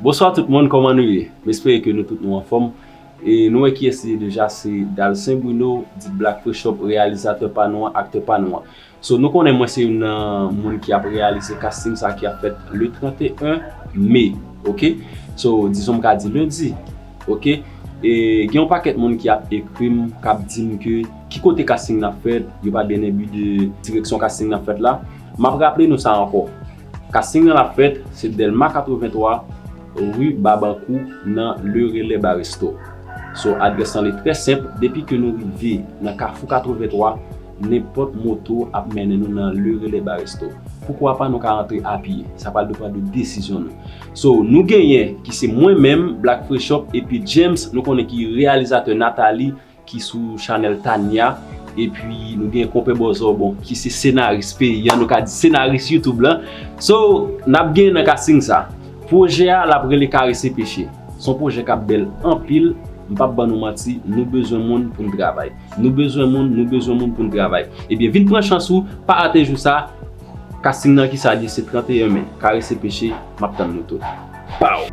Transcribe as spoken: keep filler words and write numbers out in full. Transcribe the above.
Bonswa tout moun, kòman nou ye? M espere ke nou tout nou anfòm. E nou wè kiyès li ye deja, se Dalcin Bruno, dit Black Freshop, reyalizatè pa nou an, aktè pa nou an. So, nou konnen mwen se youn nan moun ki ap reyalize casting sa ki ap fèt le trannteyen me, oke? So, dizon m ka di lendi, oke? E gen yon pakèt moun ki ap ekri m, k ap di m ke ki kote casting nan ap fèt, yo pa byen enbi de direksyon casting nan ap fèt la. M ap raple nou sa ankò. Casting nan ap fèt, se Dèlma katrevenntwa, ri Babankou, nan Le Relais Bar Resto. So, adrès lan li trè senp, depi ke nou rive nan Kafou katrevenntwa, nenpòt moto ap mennen nou nan Le Relais Bar Resto. Poukwa pa nou ka antre a pye? Sa pral depann de desizyon nou. So, nou genyen ki se mwen menm, Black Freshop, epi James, nou konnen ki reyalizatè Nathalie, ki sou chanèl Tania. Epi nou gen konpè Bòzò, bon, ki se senaris peyi an, nou ka di senaris YouTube lan. So, n ap gen nan casting sa. Pwojè a, l ap rele Karese Peche. Se yon pwojè k ap bèl anpil, m p ap ban nou manti, nou bezwen moun pou n travay. Nou bezwen moun, nou bezwen moun pou n travay. Ebyen, vin pran chans ou, pa rate jou sa. Casting nan ki sa l ye, se trannteyen me. Karese Peche, m ap tann nou tout. Pow!